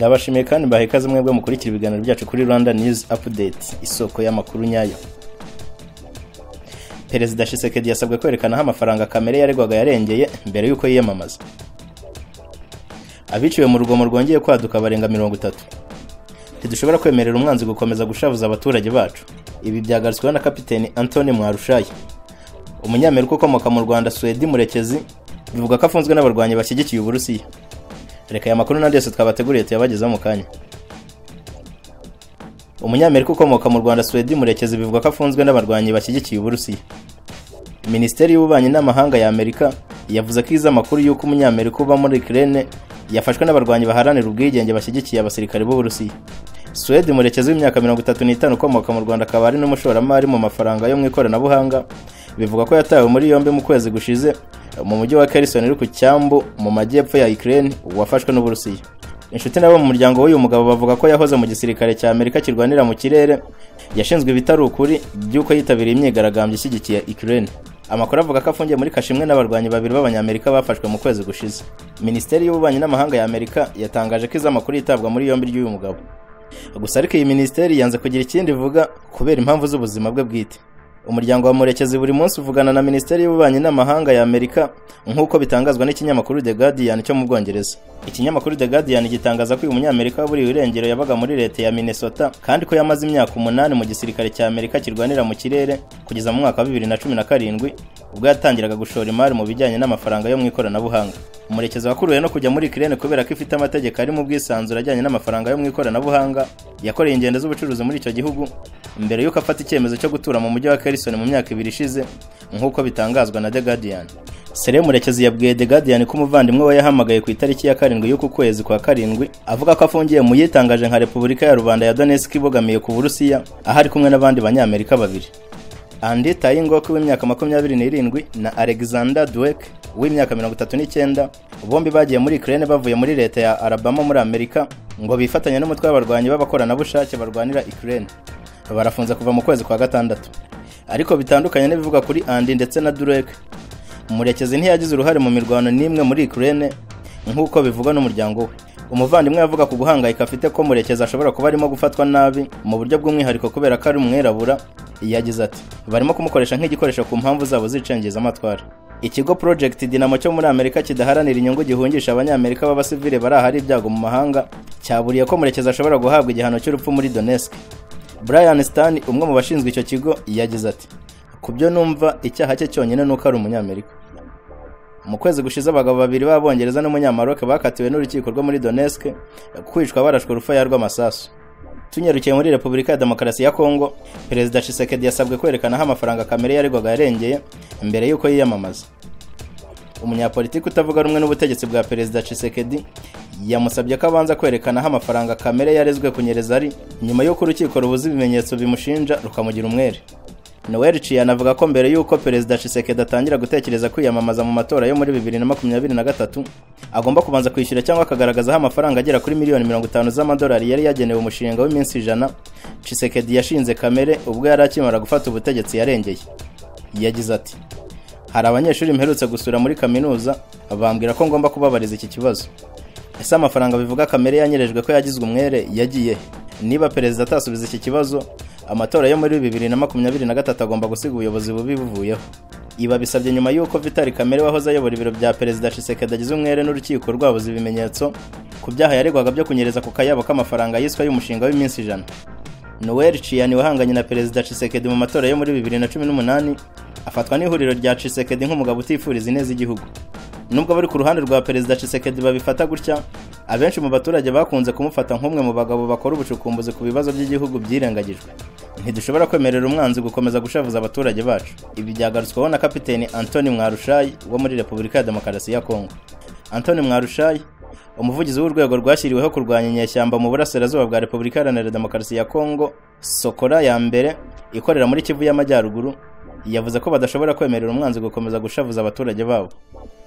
Ndabashimiye kandi mbahaye ikaze mwebwe mukurikira ibiganiro byacu kuri Rwanda News Update, isoko y'amakuru nyayo. Perezida Tshisekedi yasabwe kwerekana aho amafaranga Kamere yaregwaga yarengeye mbere y'uko yiyamamaza. Abiciwe mu rugomo rwongeye kwaduka barenga 30. Ntidushobora kwemerera umwanzi gukomeza gushavuza abaturage bacu. Ibi byagarutsweho na Kapiteni Anthony Mwarushayi, umunyamerika ukomoka mu Rwanda. Swedi Murekezi bivuga ko afunzwe n'abarwanyi bashyigikiye Uburusiya. Reka aya makuru n'andi yose twabateguriye tuyabagezeho mu kanya. Umunyamerika ukomoka mu Rwanda Swedi Murekezi bivuga ko afunzwe n'abarwanyi bashyigikiye Uburusiya. Minisiteri y'Ububanyi n'Amahanga ya Amerika yavuze ko izi amakuru y'uko umunyamerika uba muri Ukraine yafashwe n'abarwanyi baharanira ubwigenge bashyigikiye abasirikare b'Uburusiya. Swedi Murekezi w'imyaka 35 ukomoka mu Rwanda akaba ari n'umushoramari mu mafaranga yo mu ikoranabuhanga, bivuga ko yatawe muri yombi mu kwezi gushize mu mujyi wa Kherson uri ku cyambu mu majyepfo ya Ukraine, wafashwe n'Uburusiya. Inshuti nabo mu muryango w'uyu mugabo bavuga ko yahoze mu gisirikare cya Amerika kirwanira mu kirere, yashinzwe ibitari ukuri by'uko yitabiriye imyigaragambyo ishyigikiye Ukraine. Amakuru avuga ko afungiye muri kashe imwe n'abarwanyi babiri b'Abanyamerika bafashwe mu kwezi gushize. Minisiteri y'Ububanyi n'Amahanga ya Amerika yatangaje ko izi amakuru yitabwa muri yombi ry'uyu mugabo. Gusa ariko iyi minisiteri yanze kugira ikindi ivuga kubera impamvu z'ubuzima bwe bwite. Umuryango wa Murekezi buri munsi uvugana na Minisiteri y'Ububanyi n'Amahanga ya Amerika, nk'uko bitangazwa n'ikinyamakuru The Guardian cyo mu Bwongereza. Ikinyamakuru The Guardian gitangaza ko uyu munyamerika waburiwe irengero yabaga muri leta ya Minnesota, kandi ko yamaze imyaka 8 mu gisirikare cya Amerika kirwanira mu kirere kugeza mu mwaka wa 2017, ubwo yatangiraga gushora imari mu bijyanye n'amafaranga yo mu ikoranabuhanga. Murekezi wakuruwe no kujya muri Ukraine kubera ko ifite amategeko ari mu bwisanzure ajyanye n'amafaranga yo mu ikoranabuhanga, yakoreye ingendo z'ubucuruzi muri icyo gihugu mbere y'uko afata icyemezo cyo gutura mu mujyi wa Kherson mu myaka 2 ishize, nk'uko bitangazwa na The Guardian. Sere Murekezi yabwiye The Guardian ko umuvandimwe we yahamagaye ku itariki ya 7 y'uku kwezi kwa 7, avuga ko afungiye mu yitangaje nka Repubulika ya Rubanda ya Donetsk ibogamiye ku Burusiya, aho ari kumwe n'abandi banyamerika babiri, Andy Tayingok w'imyaka 27 na Alexander Dweck w'imyaka 39. Bombi bagiye muri Ukraine bavuye muri leta ya Alabama muri Amerika ngo bifatanye n'umutwe w'abarwanyi b'abakoranabushake barwanira Ukraine. Barafunze kuva mu kwezi kwa 6. Ariko bitandukanye n'ibivuga kuri Andy ndetse na Dweck, Murekezi ntiyagize uruhare mu mirwano n'imwe muri Ukraine nk'uko bivugwa n'umuryango we. Umuvandimwe yavuga ku guhangayika afite ko Murekezi ashobora kuba arimo gufatwa nabi mu buryo bw'umwihariko kubera ko ari umwirabura. Yagize ati: "Barimo kumukoresha nk'igikoresho ku mpamvu zabo z'icengezamatwara." Ikigo Project Dynamo cyo muri Amerika kidaharanira inyungu gihungisha abanyamerika b'abasivile bari ahari ibyago mu mahanga, cyaburiye ko Murekezi ashobora guhabwa igihano cy'urupfu muri Donetsk. Brian Stan, umwe mu bashinzwe icyo kigo, yagize ati: "Ku byo numva, icyaha cye cyonyine nuko ari umunyamerika." Mu kwezi gushize abagabo babiri b'Abongereza n'umunyamaroke bakatiwe n'urukiko rwo muri Donetsk kwicwa barashwe urufaya rw'amasasu. Tunyarukiye muri Repubulika ya Demokarasi ya Kongo, Perezida Tshisekedi yasabwe kwerekana aho amafaranga Kamere yaregwaga yarengeye mbere y'uko yiyamamaza. Umunyapolitiki utavuga rumwe n'ubutegetsi bwa Perezida Tshisekedi yamusabye ko abanza kwerekana aho amafaranga Kamere yarezwe kunyereza ari, nyuma y'uko urukiko rubuze ibimenyetso bimushinja rukamugira umwere. Noel Chiana avuga ko mbere y'uko Perezida Tshisekedi atangira gutekereza kwiyamamaza mu matora yo muri 2023, agomba kubanza kwishyura cyangwa akagaragaza aho amafaranga agera kuri miliyoni 50 z'amadolari yari yagenewe umushinga w'iminsi 100 Tshisekedi yashinze Kamere ubwo yari akimara gufata ubutegetsi yarengeye. Yagize ati: "Hari abanyeshuri mperutse gusura muri kaminuza bambwira ko ngomba kubabariza iki kibazo. Ese amafaranga bivuga Kamere yanyerejwe ko yagizwe umwere yagiye? Niba perezida atasubiza iki kibazo, amatora yo muri 2023 agomba gusiga ubuyobozi bubi buvuyeho." Iba bisabye nyuma y'uko Vital Kamere wahoze ayobora ibiro bya Perezida Tshisekedi agize umwere n'urukiko rwabuze ibimenyetso ku byaha yaregwaga byo kunyereza ku kayabo k'amafaranga yiswe y'umushinga w'iminsi 100. Noel Chiani wahanganye na Perezida Tshisekedi mu matora yo muri 2018 afatwa n'ihuriro rya Tshisekedi nk'umugabo utifuriza ineza igihugu. Nubwo bari ku ruhande rwa Perezida Tshisekedi babifata gutya, abenshi mu baturage bakunze kumufata nk'umwe mu bagabo bakora ubucukumbuzi ku bibazo by'igihugu byirengagijwe. Ntidushobora kwemerera umwanzi gukomeza gushavuza abaturage bacu. Ibi byagarutsweho na Kapiteni Anthony Mwarushayi wo muri Repubulika ya Demokarasi ya Kongo. Anthony Mwarushayi, umuvugizi w'urwego rwashyiriweho kurwanya inyeshyamba mu burasirazuba bwa Repubulika Iharanira Demokarasi ya Kongo, Sokora ya mbere ikorera muri Kivu y'Amajyaruguru, yavuze ko badashobora kwemerera umwanzi gukomeza gushavuza abaturage babo.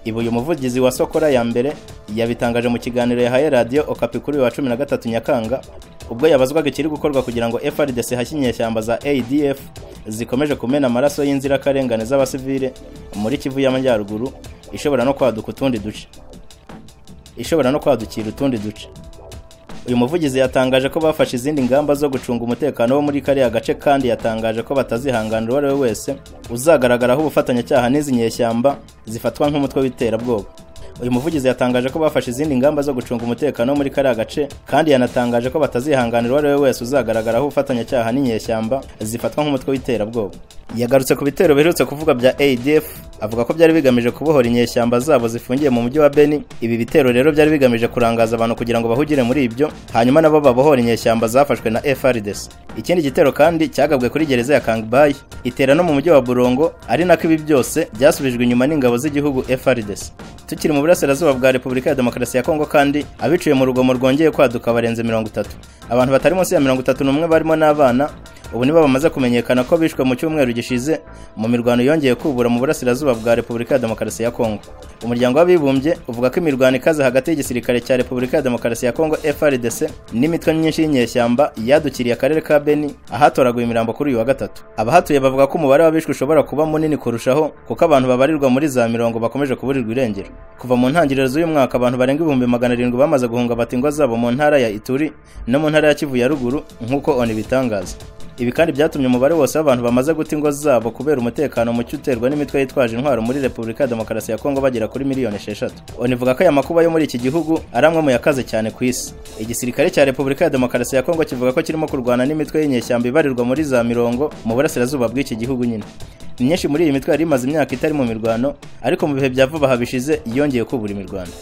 Ibi uyu muvugizi wa Sokora ya mbere yabitangaje mu kiganiro yahaye Radio Okapi kuri wa 13 Nyakanga, ubwo yabazwaga ikiri gukorwa kugira ngo FARDC ihashye inyeshyamba za ADF zikomeje kumena amaraso y'inzirakarengane z'abasivile muri Kivu y'Amajyaruguru, ishobora no kwaduka utundi duce. Ishobora no kwadukira utundi duce. Uyu muvugizi yatangaje ko bafashe izindi ngamba zo gucunga umutekano wo muri kariya gace, kandi yatangaje ko batazihanganira uwo ari we wese uzagaragaraho ubufatanyacyaha n'izi nyeshyamba zifatwa nk'umutwe w'iterabwoba. Uyu muvugizi yatangaje ko bafashe izindi ngamba zo gucunga umutekano wo muri kariya gace, kandi yanatangaje ko batazihanganira uwo ari we wese uzagaragaraho ubufatanyacyaha n'inyeshyamba zifatwa nk'umutwe w'iterabwoba. Yagarutse ku bitero biherutse kuvuga bya ADF, avuga ko byari bigamije kubohora inyeshyamba zabo zifungiye mu mujyi wa Beni. Ibi bitero rero byari bigamije kurangaza abantu kugira ngo bahugire muri ibyo, hanyuma nabo babohora inyeshyamba zafashwe na FARDC. Ikindi gitero kandi cyagabwe kuri gereza ya Kangbay, itera no mu mujyi wa Burongo, ari nako ibi byose byasubijwe inyuma n'ingabo z'igihugu FARDC. Tukiri mu burasirazuba bwa Repubulika ya Demokarasi ya Kongo kandi, abiciwe mu rugomo rwongeye kwaduka barenze 30. Abantu batari munsi ya 31 barimo n'abana ubu nibo bamaze kumenyekana ko bishwe mu cyumweru gishize mu mirwano yongeye kubura mu burasirazuba bwa Repubulika ya Demokarasi ya Kongo. Umuryango w'abibumbye uvuga ko imirwano ikaze hagati y'igisirikare cya Repubulika ya Demokarasi ya Kongo FARDC n'imitwe myinshi y'inyeshyamba yadukiriye akarere ka Beni ahatoraguye imirambo kuri uyu wa gatatu. Abahatuye bavuga ko umubare w'abishwe ushobora kuba munini kurushaho, kuko abantu babarirwa muri za mirongo bakomeje kuburirwa irengero. Kuva mu ntangiriro z'uyu mwaka abantu barenga 700,000 bamaze guhunga bata ingo zabo mu ntara ya Ituri no mu ntara ya Kivu ya ruguru, nk'uko ONU ibitangaza. Ibi kandi byatumye umubare wose w'abantu bamaze guta ingo zabo kubera umutekano muke uterwa n'imitwe yitwaje intwaro muri Repubulika ya Demokarasi ya Kongo bagera kuri miliyoni 6. ONU ivuga ko aya makuba yo muri iki gihugu ari amwe mu yakaze cyane ku isi. Igisirikare cya Repubulika ya Demokarasi ya Kongo kivuga ko kirimo kurwana n'imitwe y'inyeshyamba ibarirwa muri za mirongo mu burasirazuba bw'iki gihugu nyine. Myinshi muri iyi mitwe yari imaze imyaka itari mu mirwano, ariko mu bihe bya vuba aha bishize yongeye kubura imirwano.